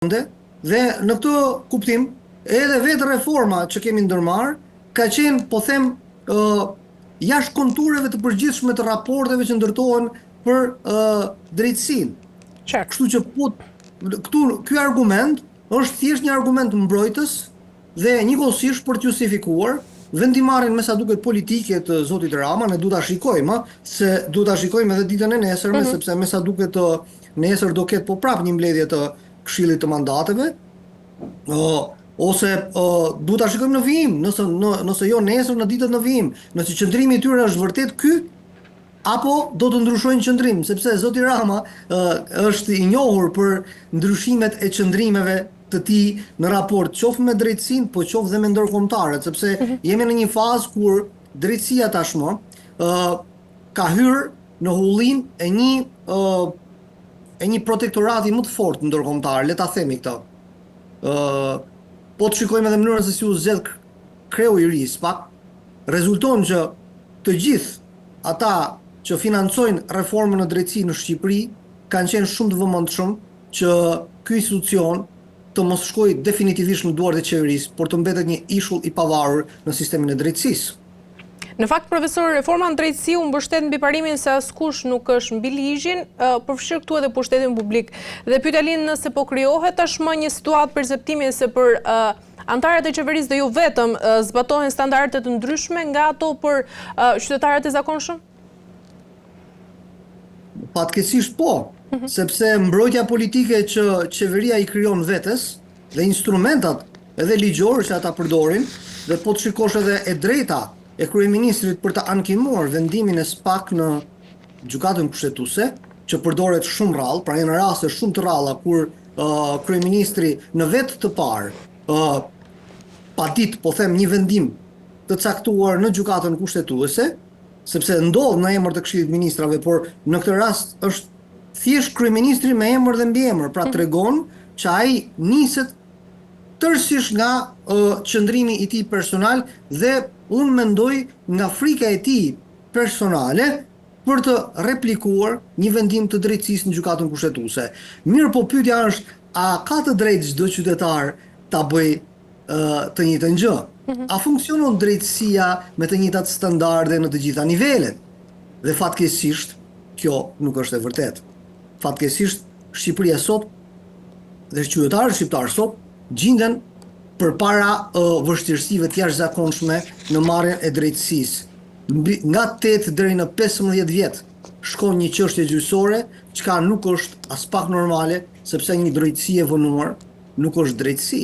Dhe në këtë kuptim, edhe vetë reforma që kemi ndërmarrë ka qenë, po them, ë jashtë kontureve të përgjithshme të raporteve që ndërtohen për ë drejtësinë. Qartë. Kështu që po këtu ky argument është thjesht një argument mbrojtës dhe njëkohësisht për të justifikuar vendimmarrjen me sa duket politike të zotit Rama, ne duhet ta shikojmë, se duhet ta shikojmë edhe ditën e nesërme, mm -hmm. sepse me sa duket nesër do ketë po prapë një mbledhje të Këshillit të Mandateve, ë ose ë duhet ta shikojmë në vijim, nëse në, nëse jo nesër në ditët në vijim, nëse qëndrimi i tyre është vërtet ky apo do të ndryshojnë qëndrim, sepse zoti Rama ë është i njohur për ndryshimet e qëndrimeve të tij në raport qoftë me drejtësinë, po qoftë dhe me ndërkombëtarët, sepse mm -hmm. jemi në një fazë kur drejtësia tashmë ë ka hyrë në hullinë e një ë e një protektorati më të fortë ndërkombëtar, le ta themi këtë. Ë po të shikojmë edhe mënyrën se si u zgjedh kreu i ri i SPAK, rezulton që të gjithë ata që financojnë reformën në drejtësi në Shqipëri kanë qenë shumë të vëmendshëm që ky institucion të mos shkojë definitivisht në duart e qeverisë, por të mbetet një ishull i pavarur në sistemin e drejtësisë. Në fakt, profesor, reforma në drejtësi u mbështet mbi parimin se askush nuk është mbi ligjin, përfshirë këtu edhe pushtetin publik. Dhe pyetja lind nëse po krijohet tashmë një situatë perceptimi se për anëtarët e qeverisë dhe jo vetëm zbatohen standarde të ndryshme nga ato për qytetarët e zakonshëm? Fatkeqësisht po, mhm. sepse mbrojtja politike që qeveria i krijon vetes dhe instrumentat edhe ligjorë që ata përdorin dhe po të shikosh edhe e drejta e kryeministrit për të ankimuar vendimin e SPAK në Gjykatën Kushtetuese, që përdoret shumë rrallë, pra janë raste shumë të rralla kur uh, kryeministri në vetë të parë uh, padit, po them, një vendim të caktuar në Gjykatën Kushtetuese, sepse ndodh në emër të Këshillit të Ministrave, por në këtë rast është thjesht kryeministri me emër dhe mbiemër, pra mhm. tregon që ai niset tërësisht nga uh, qëndrimi i tij personal dhe unë mendoj nga frika e tij personale për të replikuar një vendim të drejtësisë në Gjykatën Kushtetuese. Mirëpo pyetja është, a ka të drejtë çdo qytetar ta bëjë të njëjtën gjë. Mhm. A funksionon drejtësia me të njëjtat standarde në të gjitha nivelet? Dhe fatkeqësisht kjo nuk është e vërtetë. Fatkeqësisht Shqipëria sot dhe qytetarët shqiptarë sot gjinden përpara uh, vështirësive të jashtëzakonshme në marrjen e drejtësisë. Mbi, nga 8 deri në 15 vjet shkon një çështje gjyqësore, çka nuk është aspak normale, sepse një drejtësi e vonuar nuk është drejtësi.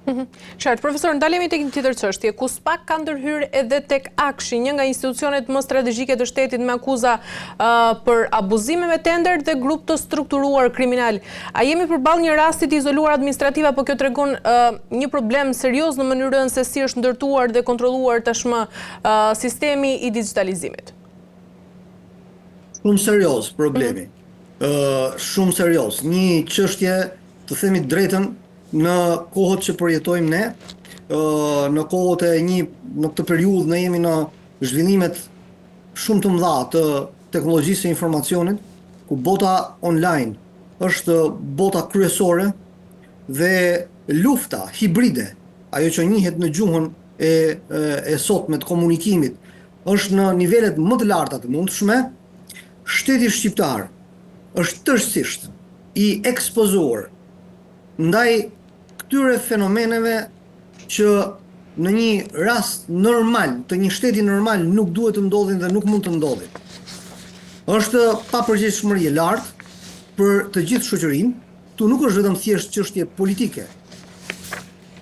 Mhm. Qartë, profesor, ndalemi tek një tjetër çështje, ku SPAK ka ndërhyrë edhe tek AKSHI, një nga institucionet më strategjike të shtetit me akuza për abuzime me tender dhe grup të strukturuar kriminal. A jemi përballë një rasti të izoluar administrativ apo kjo tregon një problem serioz në mënyrën se si është ndërtuar dhe kontrolluar tashmë sistemi i digjitalizimit? Shumë serioz problemi. Mhm. Shumë serioz. Një çështje, të themi të drejtën, në kohët që përjetojmë ne, në kohët e një në këtë periudhë ne jemi në zhvillimet shumë të mëdha të teknologjisë së informacionit, ku bota online është bota kryesore dhe lufta hibride, ajo që njihet në gjuhën e e sotme të komunikimit, është në nivelet më të larta të mundshme, shteti shqiptar është tërësisht i ekspozuar ndaj këtyre fenomeneve që në një rast normal, të një shteti normal nuk duhet të ndodhin dhe nuk mund të ndodhin. Është papërgjegjshmëri e lartë për të gjithë shoqërinë, këtu nuk është vetëm thjesht çështje politike,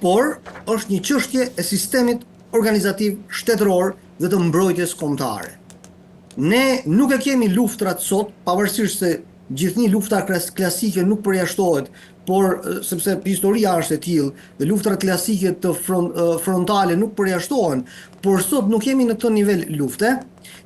por është një çështje e sistemit organizativ shtetëror dhe të mbrojtjes kombëtare. Ne nuk e kemi luftrat sot, pavarësisht se Gjithnjë lufta klasike nuk përjashtohet, por sepse historia është e tillë dhe luftrat klasike të frontale nuk përjashtohen, por sot nuk jemi në këtë nivel lufte,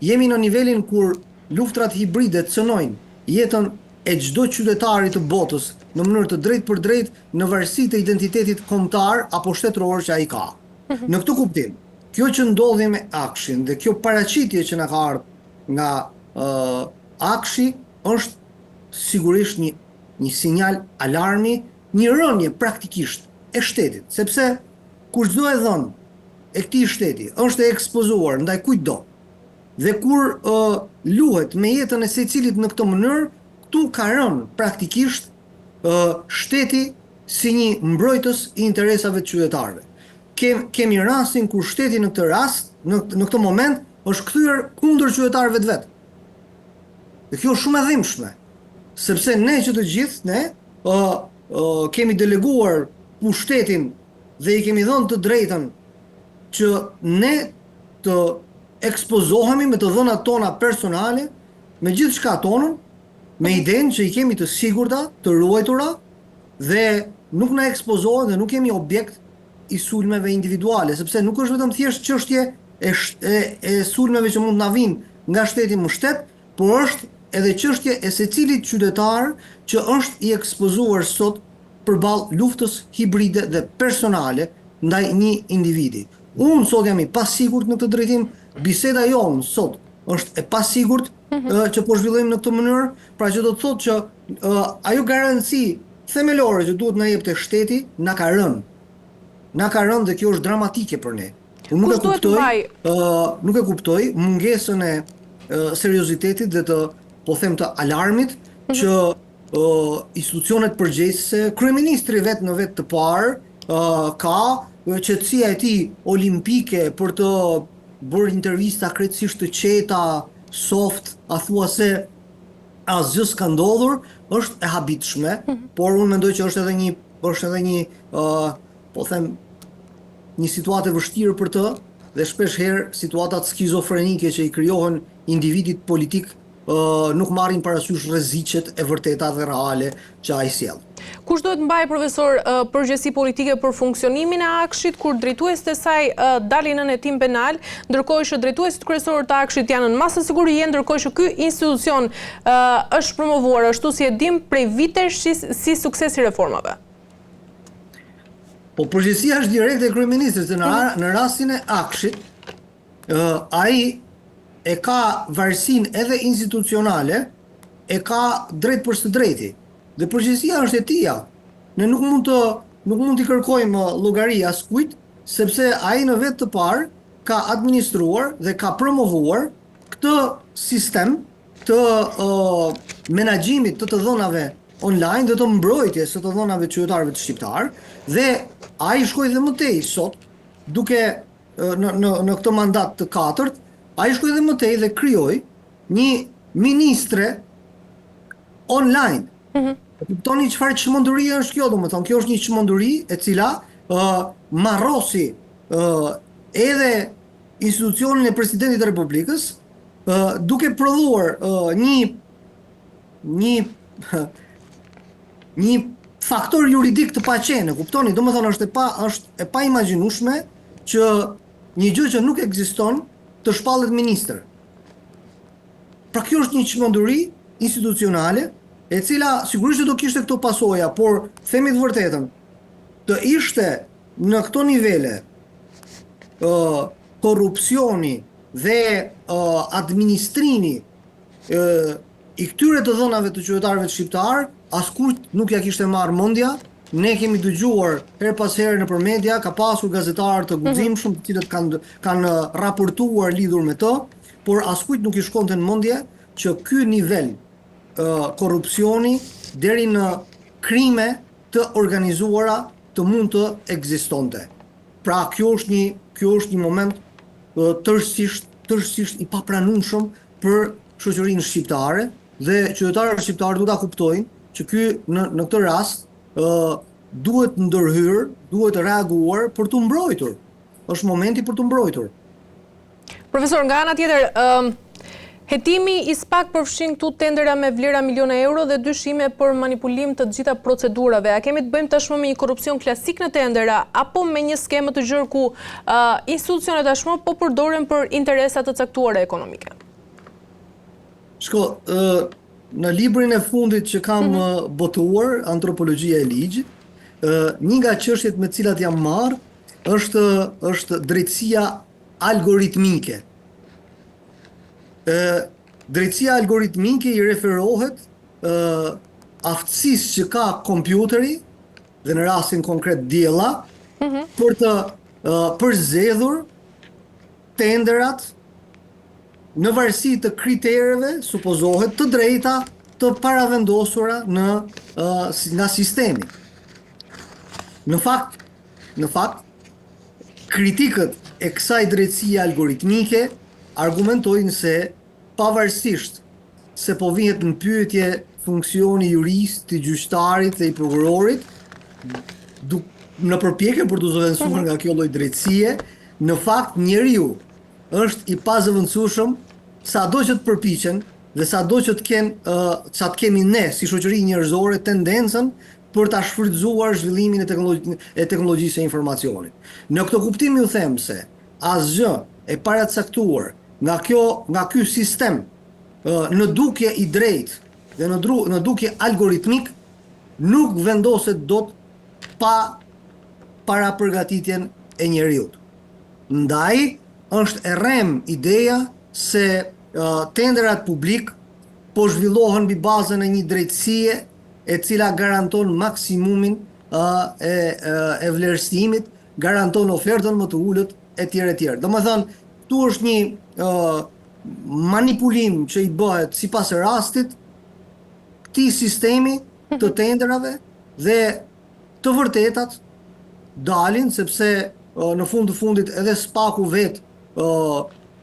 jemi në nivelin kur luftrat hibride cënojnë jetën e çdo qytetari të botës në mënyrë të drejtpërdrejtë në varësi të identitetit kombëtar apo shtetëror që ai ka. Mhm. Në këtë kuptim, kjo që ndodhi me AKSHI-n dhe kjo paraqitje që na ka ardhur nga uh, AKSHI është sigurisht një një sinjal alarmi një rënie praktikisht e shtetit, sepse kur çdo e dhënë e këtij shteti është e ekspozuar ndaj kujtdo dhe kur ë luhet me jetën e secilit në këtë mënyrë, këtu ka rënë praktikisht ë shteti si një mbrojtës i interesave të qytetarëve. Kem, kemi rastin kur shteti në këtë rast, në, në këtë moment, është kthyer kundër qytetarëve të vet. Dhe kjo është shumë e dhimbshme, sepse ne që të gjithë ne ë ë kemi deleguar pushtetin dhe i kemi dhënë të drejtën që ne të ekspozohemi me të dhënat tona personale, me gjithçka tonën, me idenë që i kemi të sigurta, të ruajtura dhe nuk na ekspozohen dhe nuk jemi objekt i sulmeve individuale, sepse nuk është vetëm thjesht çështje e, e, e sulmeve që mund të na vijnë nga shteti më shtet, por është edhe çështje e secilit qytetar që është i ekspozuar sot përballë luftës hibride dhe personale ndaj një individi. Unë sot jam i pasigurt në këtë drejtim, biseda jonë sot është e pasigurt mm -hmm. që po zhvillojmë në këtë mënyrë, pra që do të thotë që uh, ajo garanci themelore që duhet na jepte shteti na ka rënë. Na ka rënë dhe kjo është dramatike për ne. Unë nuk e kuptoj, uh, nuk e kuptoj mungesën e uh, seriozitetit dhe të po them të alarmit mm -hmm. që uh, institucionet përgjegjëse, kryeministri vetë në vetë të parë, uh, ka qetësia e tij olimpike për të bërë intervista krejtësisht të qeta, soft, a thua se asgjë s'ka ndodhur, është e habitshme, mm -hmm. por unë mendoj që është edhe një është edhe një uh, po them një situatë e vështirë për të dhe shpesh herë situatat skizofrenike që i krijohen individit politik nuk marrin parasysh rreziqet e vërteta dhe reale që ai sjell. Kush duhet të mbajë profesor përgjegjësi politike për funksionimin e AKSHI-t kur drejtuesit e saj dalin nën hetim penal, ndërkohë që drejtuesit kryesorë të AKSHI-t janë nën masë sigurie, ndërkohë që ky institucion është promovuar ashtu si e dimë prej vitesh si, si sukses i reformave? Po përgjegjësia është direkte e kryeministrit, se në, mhm. në rastin e AKSHI-t, ai e ka varësinë edhe institucionale, e ka drejt për së drejti. Dhe përgjegjësia është e tija. Ne nuk mund të nuk mund t'i kërkojmë llogari askujt, sepse ai në vetë të parë ka administruar dhe ka promovuar këtë sistem të uh, menaxhimit të të dhënave online dhe të mbrojtjes së të dhënave të qytetarëve të shqiptarë dhe ai shkoi dhe më tej sot duke në në në këtë mandat të katërt, ai shkoi dhe më tej dhe krijoi një ministre online. Mm -hmm. E kuptoni çfarë çmendurie është kjo, domethënë, kjo është një çmenduri e cila ë uh, marrosi ë uh, edhe institucionin e presidentit të Republikës, ë uh, duke prodhuar uh, një një një faktor juridik të paqenë, e kuptoni? Domethënë është e pa është e paimagjinueshme që një gjë që nuk ekziston të shpallet ministër. Pra kjo është një çmenduri institucionale e cila sigurisht që do kishte këto pasoja, por themi të vërtetën, të ishte në këto nivele ë korrupsioni dhe ë administrimi ë i këtyre të dhënave të qytetarëve të shqiptarë, askujt nuk ia kishte marrë mendja. Ne kemi dëgjuar herë pas here nëpër media, ka pasur gazetarë të mhm. guximshëm të cilët kanë kanë raportuar lidhur me të, por askujt nuk i shkonte në mendje që ky nivel ë korrupsioni deri në krime të organizuara të mund të ekzistonte. Pra kjo është një kjo është një moment tërësisht tërësisht i papranueshëm për shoqërinë shqiptare dhe qytetarët shqiptarë duhet ta kuptojnë që ky në në këtë rast ë duhet ndërhyrë, duhet reaguar për t'u mbrojtur. Është momenti për t'u mbrojtur. Profesor, nga ana tjetër, ë hetimi i SPAK përfshin këtu tendera me vlera miliona euro dhe dyshime për manipulim të të gjitha procedurave. A kemi të bëjmë tashmë me një korrupsion klasik në tendera apo me një skemë të gjerë ku institucionet tashmë po përdoren për interesa të caktuara ekonomike? Shiko, në librin e fundit që kam mm -hmm. botuar, Antropologjia e ligjit, një nga çështjet me të cilat jam marrë është është drejtësia algoritmike. Ë drejtësia algoritmike i referohet ë aftësisë që ka kompjuteri dhe në rastin konkret Diella, mm -hmm. për të uh, përzgjedhur tenderat në varësi të kritereve, supozohet të drejta të paravendosura në uh, nga sistemi. Në fakt, në fakt, kritikët e kësaj drejtësie algoritmike argumentojnë se pavarësisht se po vihet në pyetje funksioni i jurisë, i gjyqtarit dhe i prokurorit, në përpjekje për t'u zëvendësuar mhm. nga kjo lloj drejtësie, në fakt njeriu është i pazëvendësueshëm sado që të përpiqen dhe sado që të kenë uh, sa të kemi ne si shoqëri njerëzore tendencën për ta shfrytëzuar zhvillimin e teknologjisë e teknologjisë së informacionit. Në këtë kuptim ju them se asgjë e paracaktuar nga kjo nga ky sistem në dukje i drejtë dhe në dru, në dukje algoritmik nuk vendoset dot pa parapërgatitjen e njeriut. Ndaj është e rremë ideja se tenderat publikë po zhvillohen mbi bazën e një drejtësie e cila garanton maksimumin e e vlerësimit, garanton ofertën më të ulët etj etj. Domethënë, këtu është një manipulim që i bëhet sipas rastit këtij sistemi të mhm. tenderave dhe të vërtetat dalin sepse në fund të fundit edhe SPAK-u vetë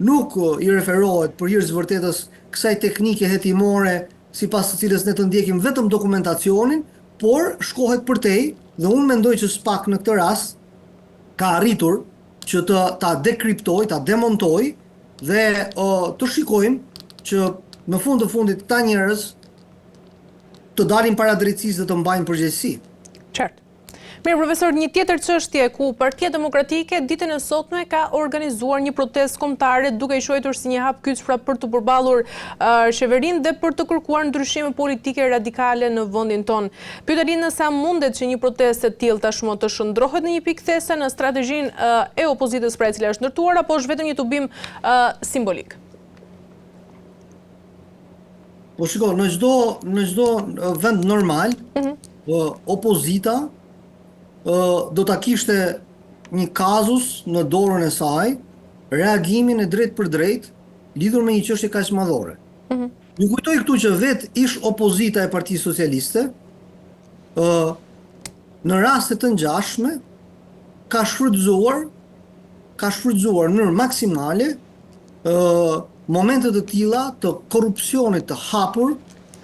nuk i referohet për hir të vërtetës kësaj teknike hetimore sipas të cilës ne të ndjekim vetëm dokumentacionin, por shkohet përtej dhe unë mendoj që SPAK në këtë rast ka arritur që të ta dekriptojë, ta demontojë dhe o, të shikojmë që në fund të fundit këta njerëz të dalin para drejtësisë dhe të mbajnë përgjegjësi. Qartë. Mirë, profesor, një tjetër çështje ku Partia Demokratike ditën e sotme ka organizuar një protestë kombëtare duke e quajtur si një hap kyç pra për të përballur qeverinë dhe për të kërkuar ndryshime politike radikale në vendin tonë. Pyetja lind nëse a mundet që një protestë e tillë tashmë të shndërrohet në një pikë kthese në strategjinë e opozitës pra e cila është ndërtuar apo është vetëm një tubim simbolik? Po shiko, në çdo në çdo vend normal, mm -hmm. opozita do ta kishte një kazus në dorën e saj, reagimin e drejtpërdrejtë lidhur me një çështje kaq madhore. Mm -hmm. Ju kujtoj këtu që vetë ish opozita e Partisë Socialiste, ë në raste të ngjashme ka shfrytëzuar ka shfrytëzuar në mënyrë maksimale ë momente të tilla të korrupsionit të hapur mm.